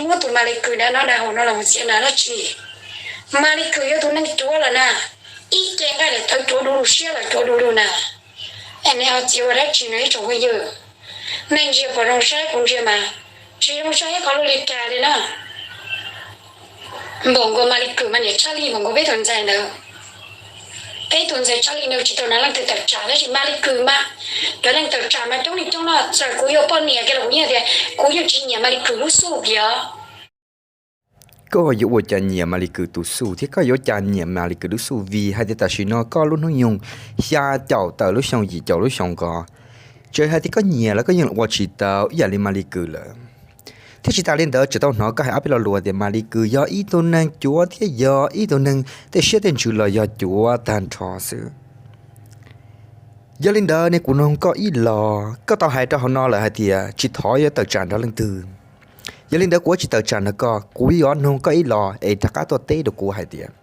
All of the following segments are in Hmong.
Muab tus Maly Kws dav noj dav haus no los mus txiav na dab tsi? Maly Kws yog tus neeg cuav lawm na, ib ce nqaij lawm tawv cuav du lug, siab los cuav du lug na. Es nws ho txiav ua dab tsi no ib tsoom phooj ywg? Nej ntsia puas zoo saib? Kuv ntsia mas tsis zoo saib qhov lub li cas li na. Npaum nkaus Maly Kws mas niam Tshaj Lij npaum nkaus peb tus ntxhais ntawd. Peb tus ntxhais Tshaj Lij nws tsis tau hnav leej twg tawm tsam, tab sis Maly Kws mas cov neeg tawm tsam mas coob li coob no. Txawm kuv yog poj niam kiag los kuv yeej tias kuv yeej tsis nyiam Maly Kws lub xub kiag. Koj yuav ua cas nyiam Maly Kws tus xub thiab koj yuav ua cas nyiam Maly Kws lub xub? Vim hais tias tam sim no koj lub hnub nyoog xya caum tawm lub xyoo, yim caum lub xyoo ko, txawm hais tias koj nyiam los koj yeej ua tsis tau ib yam li Maly Kws lawm. Thiab tsis tas li ntawd, tseem tau hnov koj hais ob peb lo lus tias Maly Kws yog ib tug neeg cuav thiab yog ib tug neeg tej siab tej ntsws los yog cuav tag nrho xwb. Yog li ntawd ne kuv nug koj ib los, koj tau hais rau hauv no lawm hais tias tsis thov yuav tawm tsam nrog leej twg. Yog li ntawd kuv yuav tsis tawm tsam nrog koj, kuv yuav nug koj ib los es rov qab tuaj teb rau kuv hais tias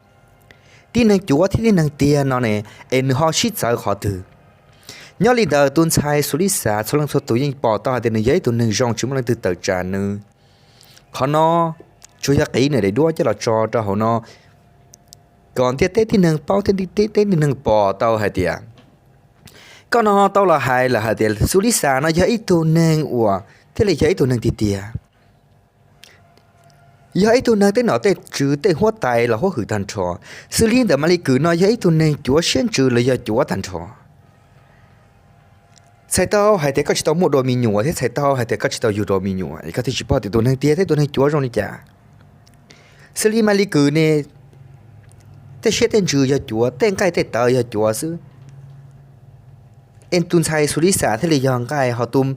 tib neeg cuav thiab tib neeg tiag no ne, es nws ho sib txawv qhov twg? Nyob li ntawd tus ntxhais Xus Lis Xas txhua leej txhua tus yeej pom tau hais tias nws yog ib tug neeg zoo tsis muaj leej twg tawm tsam nws. Qhov no tsuas yog qiv nws daim duab coj los tso rau hauv no kom ntiaj teb tib neeg paub thiab ntiaj teb tib neeg pom tau hais tias koj no tau los hais lawm hais tias Xus Lis Xas no yog ib tug neeg uas thiaj li yog ib tug neeg tiag tiag, yog ib tug neeg tej nom tej tswv tej huab tais los huab hwm tag nrho. Xws li ntawm Maly Kws no yog ib tug neeg cuav siab ntsws los yog cuav tag nrho. Txhais tau hais tias koj tsis tau muaj dua me nyuam thiab txhais tau hais tias koj tsis tau yug dua me nyuam es koj thiaj tsis paub tias tus neeg tiag thiab tus neeg cuav zoo li cas. Xws li Maly Kws ne, tej siab tej ntsws yog cuav, tej nqaij tej tawv yog cuav xwb. Es tus ntxhais Xus Lis Xas thiaj li yog nqaij, ho tus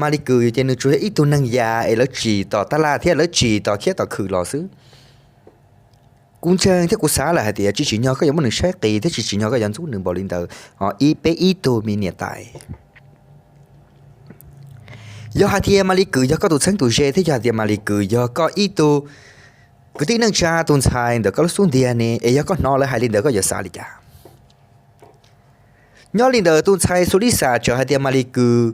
Maly Kws ces nws tsuas yog ib tug neeg yam es lawv tsim tom tab laj thiab lawv tsim tom khiab tom khwm los xwb. Kuv ntseeg thiab kuv xav lawm hais tias tsis tsim nyog koj yuav muab nws saib qis thiab tsis tsim nyog koj yuav ntxub nws npaum li ntawd, ho ib peb ib tug me niam tais. Yog hais tias Maly Kws yog koj tus txheeb tus ze thiab yog hais tias Maly Kws yog koj ib tug kwv tij neej tsa tus ntxhais ntawm koj lub xub ntiag ne, es yog koj hnov lawv hais li ntawd koj yuav xav li cas? Nyob li ntawd tus ntxhais Xus Lis Xas txawm hais tias Maly Kws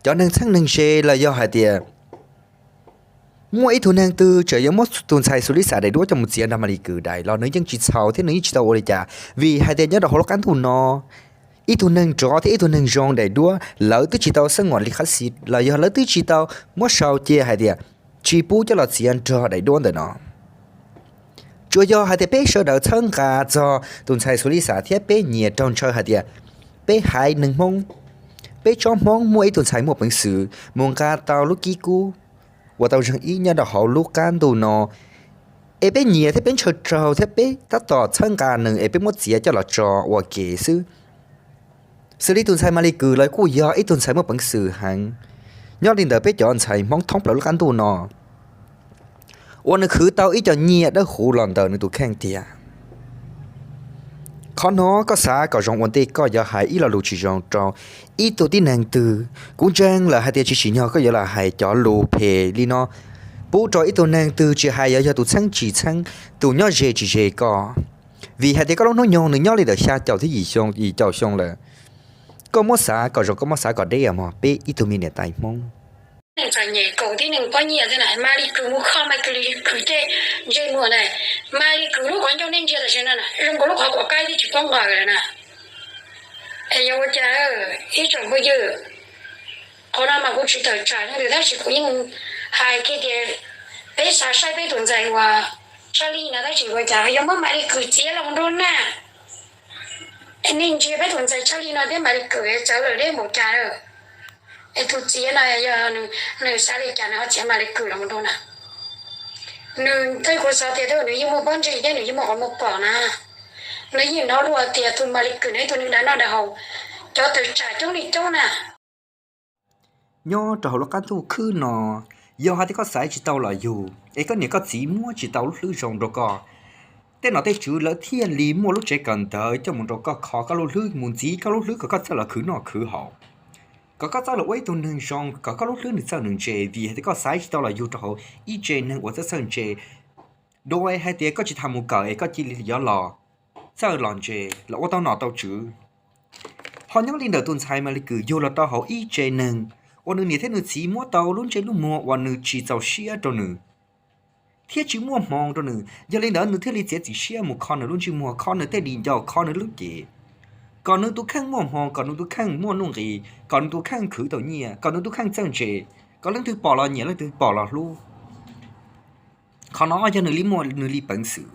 cov neeg txheeb neeg ze los yog hais tias muaj ib tug neeg twg txawm yuav muab tus ntxhais Xus Lis Xas daim duab coj mus txiav nrog Maly Kws daim los nws yeej tsis txhaum thiab nws yeej tsis tau ua li cas, vim hais tias nyob rau hauv lub qab ntuj no ib tug neeg nrov thiab ib tug neeg zoo daim duab lawv twb tsis tau xeeb ua li qhab xis los yog lawv twb tsis tau muab sau cia hais tias tsis pub coj los txiav nrog daim duab ntawm no. Tsuas yog hais tias peb sawv daws txhawb nqa txog tus ntxhais Xus Lis Xas thiab peb nyias raug ntshaw hais tias peb haiv neeg Hmoob, peb tsob Hmoob muaj ib tug ntxhais muaj peev xwm mus nqa tau lub kib kub uas tau zeeg ib nyob rau hauv lub qab ntuj no, es peb nyiam thiab peb ntshaw raug thiab peb tab tom txhawb nqa nws es peb muab txiav coj los tso ua ke xwb. Xws li tus ntxhais Maly Kws los kuj yog ib tug ntxhais muaj peev xwm heev. Nyob li ntawd peb cov ntxhais Hmoob thoob plaws lub qab ntuj no uas nws khwv tau ib co nyiaj dawb huv los ntawm nws tus kheej tiag. Qhov no koj xav kom zoo ua ntej koj yuav hais ib lo lus tsis zoo rau ib tug tib neeg twg, kuv ntseeg lawm hais tias tsis tsim nyog koj yuav los hais cov lus phem li no pub rau ib tug neeg twg, tsis hais yog yog tus txheeb tsis txheeb, tus nyob ze tsis ze koj. Vim hais tias koj lub hnub nyoog nws nyob li ntawm xya caum thiab yim xyoo, yim caum xyoo lawm. Koj muab xav kom zoo, koj muab xav kom deb mog peb ib tug me niam tais Hmoob. Neeg txom nyem kaum tib neeg pob nyiaj thiab na, Maly Kws mus kho Maly Kws li Kws tej ntsej muag na, Maly Kws lub qhov ncauj nej ntsia tam sim no zoo nkaus lub qhov kuam qaib twb tsis paub nqaws lawm na. Es yog ua cas ib tsoom phooj ywg, qhov no mas kuv tsis tawm tsam leej twg tab sis kuv yeej hais kiag tias peb xav saib peb tus ntxhais uas Tshaj Lij no tab sis ua cas yog muab Maly Kws txiav los mus nrog naj. Nej ntsia peb tus ntxhais Tshaj Lij no thiab Maly Kws txawv lawm deb npaum cas lawm. Es tus txiv no yog nws xav li cas nws ho txiav Maly Kws los mus nrog na? Nws tej kuv xav tias nws yeej muaj pob ntseg thiab nws yeej muaj qhov muag pom na. Nws yeej hnov dua tias tus Maly Kws no ib tug neeg dag noj dag haus, cov tawm tsam coob li coob na. Nyob rau hauv lub qab ntuj khwb no, yog hais tias koj xaiv tsis tau los yug es koj niam koj txiv muab tsis tau lub hlwb zoo rau koj, tej nom tej tswv lawv thiaj li muaj lub tsev kawm ntawv coj mus rau koj kho koj lub hlwb, mus ntxiv koj lub hlwb kom koj txawj los khwv noj khwv haus, kom koj txawj los ua ib tug neeg zoo, kom koj lub hlwb nws txawj nws ntse. Vim hais tias koj xaiv tsis tau los yug rau hauv ib tse neeg uas txawj txawj ntse, dua hais tias koj tsis tas mus kawm es koj cia li yuav los txawj los ntse los ua tau nom tau tswv. Ho nyob li ntawm tus ntxhais Maly Kws yug los rau hauv ib tse neeg uas nws niam thiab nws txiv muab tau lub ntsej lub muag uas nws tsis txaus siab rau nws thiab tsis muaj hmoo rau nws. Yog li ntawd nws thiaj li txiav txim siab mus kho nws lub ntsej muag, kho nws tej di ncauj, kho nws lub cev, kom nws tus kheej muaj hmoo, kom nws tus kheej muaj nuj nqis, kom nws tus kheej khwv tau nyiaj, kom nws tus kheej txawj ntse, kom leej twg pom los nyiam, leej twg pom los hlub. Qhov no yog nws li muaj nws li peev xwm.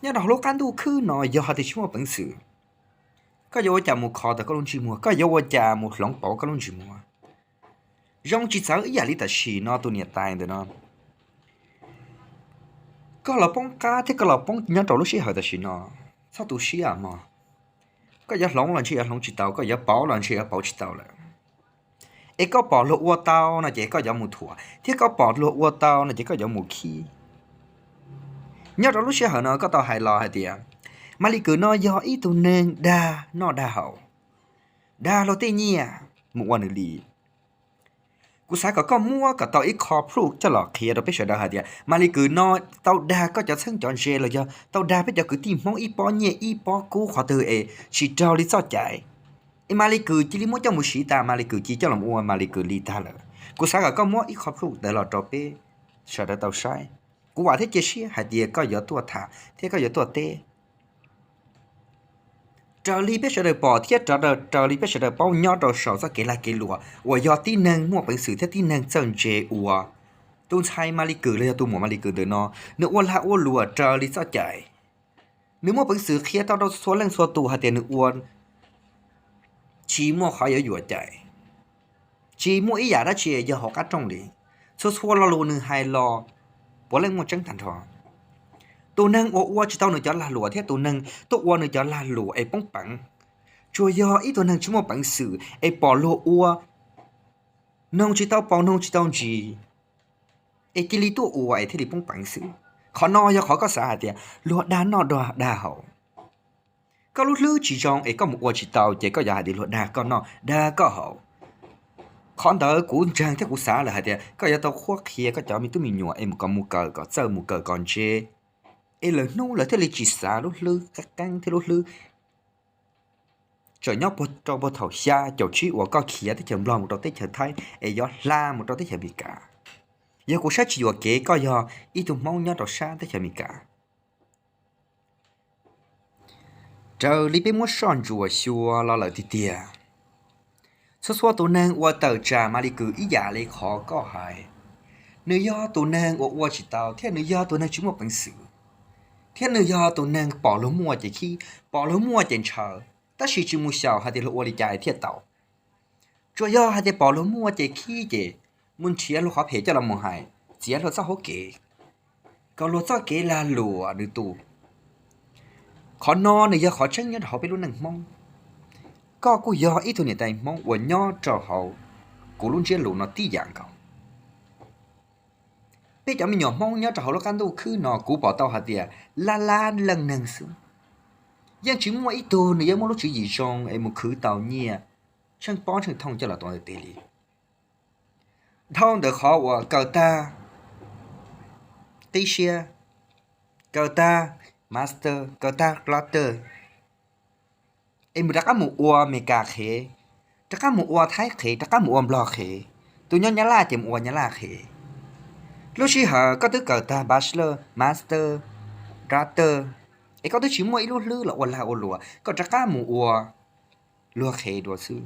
Nyob rau hauv lub qab ntuj khwb no yog hais tias tsis muaj peev xwm, koj yuav ua cas mus kho tau koj lub ntsej muag, koj yuav ua cas mus hloov pauv koj lub ntsej muag? Zoo tsis txawv ib yam li tam sim no tus niam tais ntawm no, koj los poob qab thiab koj los poob nyob rau lub sij hawm tam sim no, txhob tu siab mog. Koj yuav hloov los ntshe yuav hloov tsis tau, koj yuav pauv los ntshe yuav pauv tsis tau lawm. Es koj pom luag ua tau no ces koj yuav mus thuam, thiab koj pom luag ua tau no ces koj yuav mus khib. Nyob rau lub sij hawm no koj tau hais los hais tias Maly Kue no yog ib tug neeg dag noj dag haus, dag luag tej nyiaj mus ua nws li. Kuv xav kom koj muab kom tau ib qho proof coj los qhia rau peb sawv daws hais tias Maly Kue no tau dag koj cov txheeb cov ze los yog tau dag peb cov kwv tij Hmoob ib pob nyiaj ib pob kub qhov twg es tsis raug li txoj cai, es Maly Kue cia li muab coj mus siv tas, Maly Kue cia li coj los ua Maly Kue li tag lawm. Kuv xav kom koj muab ib qho proof ntawd los rau peb sawv daws tau saib. Kuv vam thiab cia siab hais tias koj yuav tuaj tham thiab koj yuav tuaj teb raws li peb sawv daws pom thiab raws li peb sawv daws paub nyob rau saum txoj kev lag kev luam uas yog tib neeg muaj peev xwm thiab tib neeg txawj ntse ua. Tus ntxhais Maly Kue los yog tus muam Maly Kue ntawm no, nws ua lag ua luam raws li txoj cai. Nws muaj peev xwm qhia tau rau txhua leej txhua tus hais tias nws ua tsis muaj qhov yuav yuam cai, tsis muaj ib yam dab tsi yog hauv qab rooj li. Txhua txhua lo lus nws hais los puav leej muaj tseeb tag nrho. Tus neeg uas ua tsis tau nws cov lag luam thiab tus neeg tuaj ua nws cov lag luam es poob peev, tsuas yog ib tug neeg tsis muaj peev xwm es pom luag ua, noog tsis tau paus noog tsis tau ntsis, es cia li tuaj ua es thiaj li poob peev xwb. Qhov no yog qhov koj xav hais tias luag dag noj dag haus. Koj lub hlwb tsis zoo es koj mus ua tsis tau ces koj yuav hais tias luag dag koj noj dag koj haus. Qhov ntawd kuv ntseeg thiab kuv xav lawm hais tias koj yuav tau qhuab qhia koj cov me tub me nyuam es mus kom mus kawm kom txawj mus kawm kom ntse, es lawm hnub lawv thiaj li tsis xav lub hlwb qeeb qeeb thiab lub hlwb tseem nyob rau puag thaum xya caum tsib uas koj khiav teb chaws Nplog mus rau teb chaws Thaib es yuav hla mus rau teb chaws Amelikas. Yog kuv saib tsis yuam kev koj yog ib tug Hmoob nyob rau sab teb chaws Amelikas. Raws li peb muab soj ntsuam xyuas los lawm tiag tiag, txhua txhua tus neeg uas tawm tsam Maly Kue ib yam li qhov koj hais, nws yog tus neeg uas ua tsis tau thiab nws yog tus neeg tsis muaj peev xwm, thiab nws yog tus neeg pom luag muaj ces khib, pom luag muaj ces ntshaw, tab sis tsis mus xyaum hais tias luag ua li cas thiaj tau. Tsuas yog hais tias pom luag muaj ces khib ces mus nrhiav luag qhov phem coj los mus hais, txiav luag txoj hauv kev, kom luag txoj kev lag luam nws tu. Qhov no nws yog qhov tseeb nyob rau hauv peb lub neej Hmoob. Koj kuj yog ib tug niam tais Hmoob uas nyob rau hauv kuv lub ntsiab lus no tib yam nkaus. Peb cov me nyuam Hmoob nyob rau hauv lub qab ntuj khwb no kuv pom tau hais tias lab lab leej neeg xwb, yeej tsis muaj ib tug nws yuav muaj lub tswv yim zoo es mus khwv tau nyiaj tsheej pob tsheej thooj coj los tuav tes li. Dhau ntawm qhov uas kawm tag qib siab, kawm tag master, kawm tag doctor, es mus rov qab mus ua Meskas qhev, rov qab mus ua Thaib qhev, rov qab mus ua Nplog qhev, tus nyob Nyab Laj ces mus ua Nyab Laj qhev. Lub sij hawm koj twb kawm tag bachelor, master, doctor, es koj twb tsis muaj ib lub hlwb los ua lag ua luam, koj rov qab mus ua luag qhev dua xwb.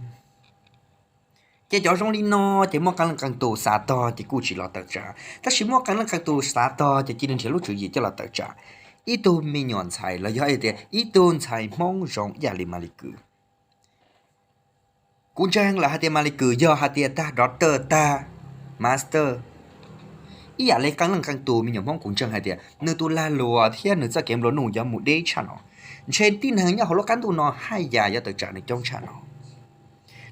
Ces cov zoo li no ces muaj qee leej qee tus xav tog ces kuj tsis los tawm tsam, tab sis muaj qee leej qee tus xav tog ces cia li nrhiav lub tswv yim coj los tawm tsam. Ib tug me nyuam ntxhais los yog tias ib tug ntxhais Hmoob zoo ib yam li Maly Kws. Kuv ntseeg lawm hais tias Maly Kws yog hais tias tag doctor tag master ib yam li qee leej qee tus me nyuam Hmoob, kuv ntseeg hais tias nws tus lag luam thiab nws txoj kev nplua nuj yuav mus deb tshaj no. Ntshe tib neeg nyob hauv lub qab ntuj no haj yam yuav tawm tsam nws coob tshaj no.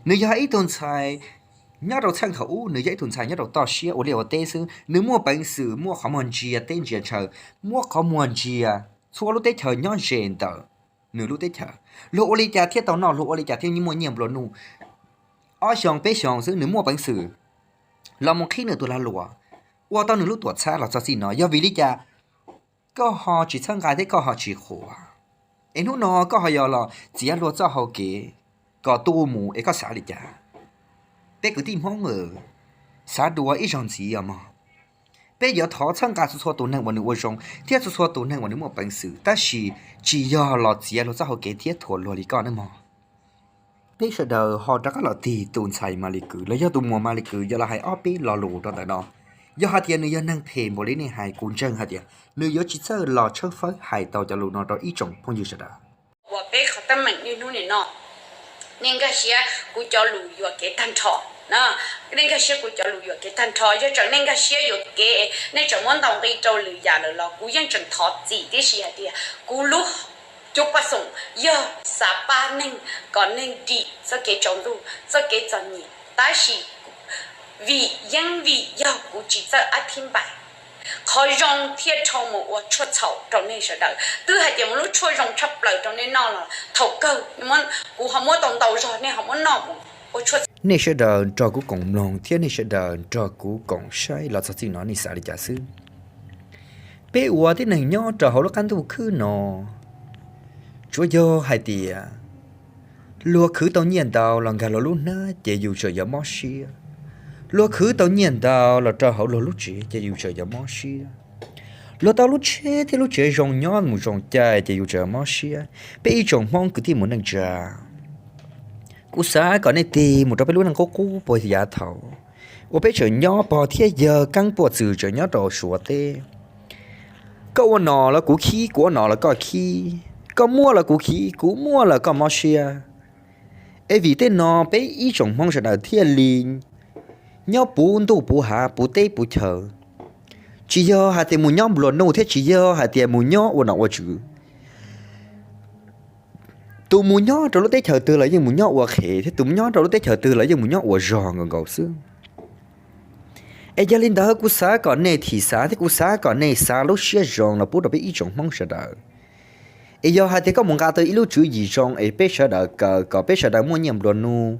Nws yog ib tug ntxhais nyob rau txheej thaum ub, nws yog ib tug ntxhais nyob rau toj siab ua liaj ua teb xwb, nws muaj peev xwm muab qhov muag ntsia teb ntsia chaw, muab qhov muag ntsia txhua lub teb chaws nyob ze ntawm nws lub teb chaws. Luag ua li cas thiaj tau noj, luag ua li cas thiaj muaj nyiaj nplua nuj. Ob xyoos peb xyoos xwb nws muaj peev xwm los mus qhib nws tus lag luam, ua tau nws lub tuam txhab los txog txij no. Yog vim li cas koj ho tsis txhawb nqa thiab koj ho tsis qhuas, es hnub no koj ho yog los txiav luag txoj hau kev kom tu mus es koj xav li cas? Peb kwv tij Hmoob, xav dua ib zaug ntxiv os mog. Peb yuav thov txhawb nqa txhua txhua tus neeg uas nws ua zoo thiab txhua txhua tus neeg uas nws muaj peev xwm, tab sis tsis yog los txiav luag txoj hau kev thiab thuam luag li koj nawb mog. Peb sawv daws ho rov qab los tig tus ntxhais Maly Kws los yog tus muam Maly Kws, yog los hais ob peb lo lus rau ntawm no. Yog hais tias nws yog neeg phem npaum li nej hais, kuv ntseeg hais tias nws yuav tsis txawj los tshawb fawb hais tau cov lus no rau ib tsoom phooj ywg sawv daws. Uas peb qhov teeb meem niaj hnub nim no, nej nkag siab kuv cov lus yuam kev tag nrho. Nej nkag siab kuv cov lus yuam kev tag nrho, yog tseem nej nkag siab yuam kev, nej tseem muab ntaus nqi rau lwm yam lawm los kuv yeej tseem thov txim tib si hais tias kuv lub cuab pob xoom yog xav pab neeg kom neeg dim txoj kev tsaus ntuj, txoj kev txom nyem, tab sis vim yeeb vim yog kuv tsis txawj ab thib npaim, qhov zoo thiaj dhau mus ua tshuaj txhaum rau nej sawv daws. Twb hais tias muaj lub tshuaj zoo tshaj plaws rau nej noj los thaum kawg kuv ho muab tau ntau zog nej ho muab noj mus ua tshuaj. Nej sawv daws nrog kuv koom mloog thiab nej sawv daws nrog kuv koom saib los txog txij no nej xav li cas xwb. Peb ua tib neeg nyob rau hauv lub qab ntuj khwb no, tsuav yog hais tias luag khwv tau nyiaj ntau los nkag luag lub hnab ces yus tseem yuav mob siab. Luag khwv tau nyiaj ntau los rau hauv luag lub tsev ces yus tseem yuav mob siab. Luag tau lub tsheb thiab lub tsev zoo nyob mus zoo cai ces yus tseem mob siab. Peb ib tsoom Hmoob kwv tij mus neej tsa, kuv xav kom nej tig mus rau peb lub neej qub qub puag yav thaum uas peb tseem nyob pog thiab yawg keeb puaj txwm tseem nyob rau Suav teb. Koj ua nom los kuv khib, kuv ua nom los koj khib, koj muaj los kuv khib, kuv muaj los koj mob siab. Es vim tej no peb ib tsoom Hmoob sawv daws thiaj li nyob puv ntuj puv hav puv teb puv chaw. Tsis yog hais tias mus nyob nplua nuj thiab tsis yog hais tias mus nyob ua nom ua tswv. Tus mus nyob rau lub teb chaws twg los yeej mus nyob ua qhev thiab tus mus nyob rau lub teb chaws twg los yeej mus nyob ua zog nkaus nkaus xwb. Es yog li ntawd kuv xav kom nej thim xav thiab kuv xav kom nej xav lub siab zoo los pub rau peb ib tsoom Hmoob sawv daws. Es yog hais tias koj mus nqa tau ib lub tswv yim zoo es peb sawv daws kawm kom peb sawv daws muaj nyiaj nplua nuj,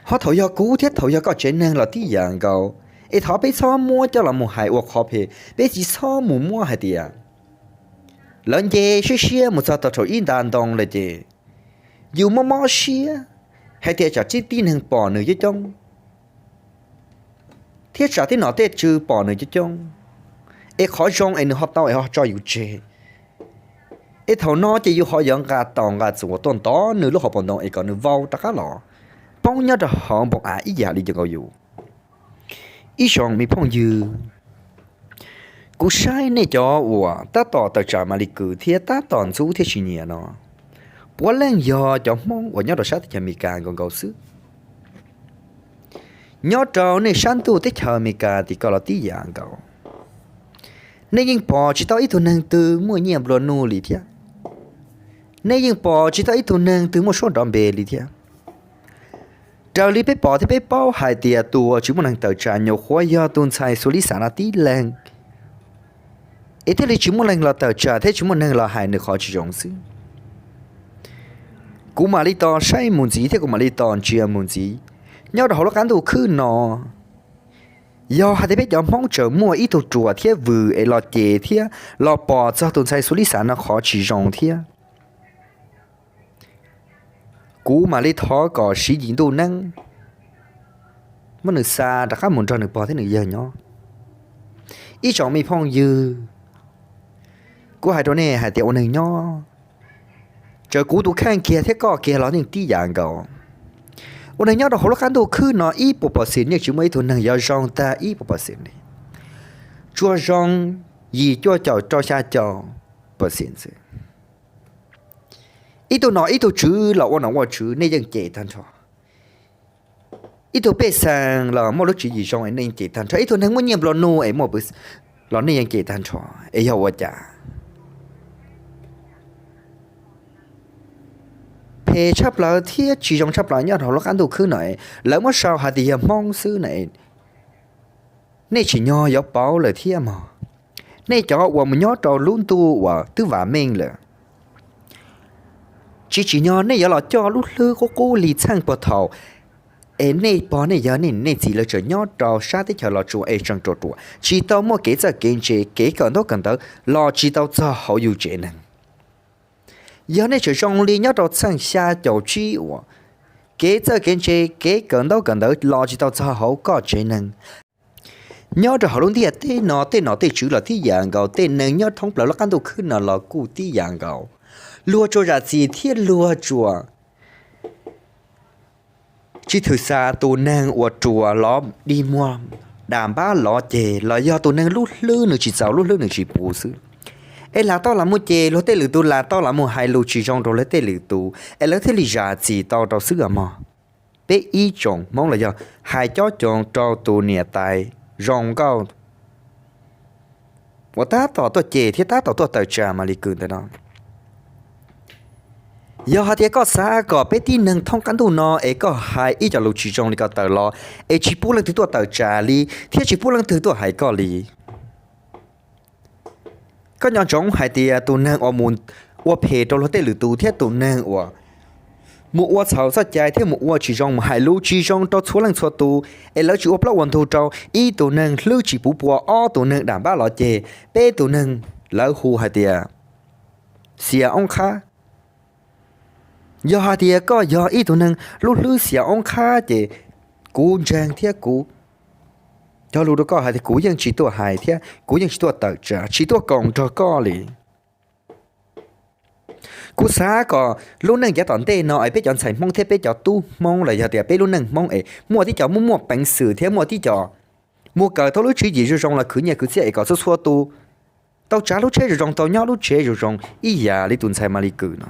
ho thaum yog kuv thiab thaum yog koj tsev neeg los tib yam nkaus, es thov peb txhob muab coj los mus hais ua qhov phem, peb tsis txhob mus muab hais tias lawv nce siab siab mus txog tau rau ib nta ntoo lawm ces yus mob mob siab hais tias tsam tib neeg pom nws coob coob thiab tsam tej nom tej tswv pom nws coob coob, es qhov zoo es nws ho tau es ho tso yus tseg. Es thaum no ces yus ho yuav nqa taus nqa txuas tuaj ntov nws lub hauv paus ntoo es kom nws vau rov qab los poob nyob rau hauv npoo av ib yam li nkaus yus. Ib tsoom me phooj ywg, kuv saib nej cov uas tab tom tawm tsam Maly Kws thiab tab tom ntxub thiab tsis nyiam no, puav leej yog cov Hmoob uas nyob rau sab teb chaws Amelikas nkaus nkaus xwb. Nyob rau nej sab ntuj teb chaws Amelikas tim ko los tib yam nkaus. Nej yeej pom tsis tau ib tug neeg twg muaj nyiaj nplua nuj li thiab. Nej yeej pom tsis tau ib tug neeg twg muaj suab nrov npe li thiab. Raws li peb pom thiab peb paub hais tias tus uas tsis muaj neeg tawm tsam nyuam qhuav yog tus ntxhais Xus Lis Xas no tib leeg, es thiaj li tsis muaj neeg los tawm tsam thiab tsis muaj neeg los hais nws qhov tsis zoo xwb. Kuv mam li tos saib mus ntxiv thiab kuv mam li tos ntsia mus ntxiv nyob rau hauv lub qab ntuj khwb no. Yog hais tias peb cov Hmoob tseem muaj ib tug ruam thiab vwm es los ces thiab los pom txog tus ntxhais Xus Lis Xas no qhov tsis zoo thiab, kuv mam li thov kom siv yim ntuj neeb muab nws xa rov qab mus nrog nws pog thiab nws yawg nyob. Ib tsoom me phooj ywg, kuv hais rau nej hais tias ua neeg nyob, txawm kuv tus kheej kiag thiab koj kiag los yeej tib yam nkaus. Ua neeg nyob rau hauv lub qab ntuj khwb no ib puas percent yeej tsis muaj ib tug neeg yuav zoo tag ib puas percent li. Tsuas zoo yim cuaj caum rau xya caum percent xwb. Ib tug nom ib tug tswv los ua nom ua tswv nej yeej cem tag nrho. Ib tug pej xeem los muaj lub tswv yim zoo es nej yeej cem tag nrho. Ib tug neeg muaj nyiaj nplua nuj es muaj pw los nej yeej cem tag nrho. Es yog ua cas? Phem tshaj plaws thiab tsis zoo tshaj plaws nyob rau hauv lub qab ntuj khwb no, lawv muab sau hais tias yog Hmoob xwb na. Nej tsim nyog yuav paub lawm thiab mog. Nej cov uas mus nyob rau lub ntuj uas twb vam meej lawm, tsis tsim nyog nej yuav los coj lub hlwb qub qub li txheej puag thaum es nej pog nej yawg nej niam nej txiv lawv tseem nyob rau sab teb chaws Los Tsuas es tseem ruam ruam, tsis tau muaj kev txawj kev ntse, kev kawm ntaub kawm ntawv los tsis tau txog hauv yus tsev neeg. Yog nej tseem zoo li nyob rau txheej xya caum tsib uas kev txawj kev ntse, kev kawm ntaub kawm ntawv los tsis tau txog hauv koj tsev neeg. Nyob rau hauv lub ntiaj teb no tej nom tej tswv los tib yam nkaus, tej neeg nyob thoob plaws lub qab ntuj khwb no los kuj tib yam nkaus. Luag tsuas zam txim thiab luag tsuas tsis thwm xa tus neeg uas ruam los dig muag dam npab los ceg los yog tus neeg lub hlwb nws tsis txaus, lub hlwb nws tsis puv xwb. Es lam tau lam mus cem luag tej lwm tus, lam tau lam mus hais lus tsis zoo rau luag tej lwm tus es lawv thiaj li zam txim tau rau xwb os mog. Peb ib tsoom Hmoob los yog hais cob coos rau tus niam tais zoo nkauj uas tab tom tuaj cem thiab tab tom tuaj tawm tsam Malis Kws ntawm no. Yog hais tias koj xav kom peb tib neeg thoob qab ntuj no es koj hais ib co lus tsis zoo li ko tawm los es tsis pub leej twg tuaj tawm tsam li thiab tsis pub leej twg tuaj hais koj li, koj nco ntsoov hais tias tus neeg uas mus ua phem rau luag tej lwm tus thiab tus neeg uas mus ua txhaum txoj cai thiab mus ua tsis zoo, mus hais lus tsis zoo rau txhua leej txhua tus es lawv tsis ua plaub ua ntug rau, ib tus neeg hlwb tsis puv pua, ob tus neeg dam npab los ceg, peb tus neeg lawv hu hais tias xiam oob qhab. Yog hais tias koj yog ib tug neeg lub hlwb xiam oob qhab ces kuv ntseeg thiab kuv cog lus rau koj hais tias kuv yeej tsis tuaj hais thiab kuv yeej tsis tuaj tawm tsam, tsis tuaj koom nrog koj li. Kuv xav kom lub neej yav tom ntej no es peb cov ntxhais Hmoob thiab peb cov tub Hmoob los yog tias peb lub neej Hmoob es muaj tib co muaj muaj peev xwm thiab muaj tib co mus kawm tau lub tswv yim zoo zoo los khwv nyiaj khwv txiaj es kom txhua txhua tus tau tsav lub tsheb zoo zoo, tau nyob lub tsev zoo zoo ib yam li tus ntxhais Malis Kws no.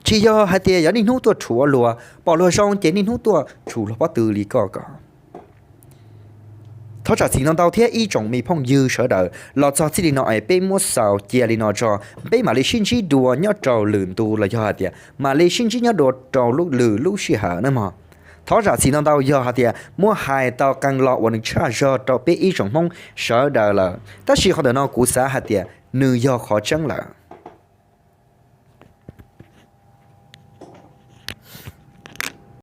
Tsis yog hais tias yog niaj hnub tuaj rhuav luag, pom luag zoo ces niaj hnub tuaj rhuav luag pob tw li koj ko. Thov zam txim ntau ntau thiab ib tsoom me phooj ywg sawv daws, los txog txij li no es peb muab xaus cia li no tso, peb mam li sib ntsib dua nyob rau lwm ntu los yog hais tias mam li sib ntsib nyob dua rau lwm lub sij hawm nawb mog. Thov zam txim ntau ntau yog hais tias muab hais tau qee lo uas nws tshaj zog rau peb ib tsoom Hmoob sawv daws lawm, tab sis qhov ntawm no kuv xav hais tias nws yog qhov tseeb lawm.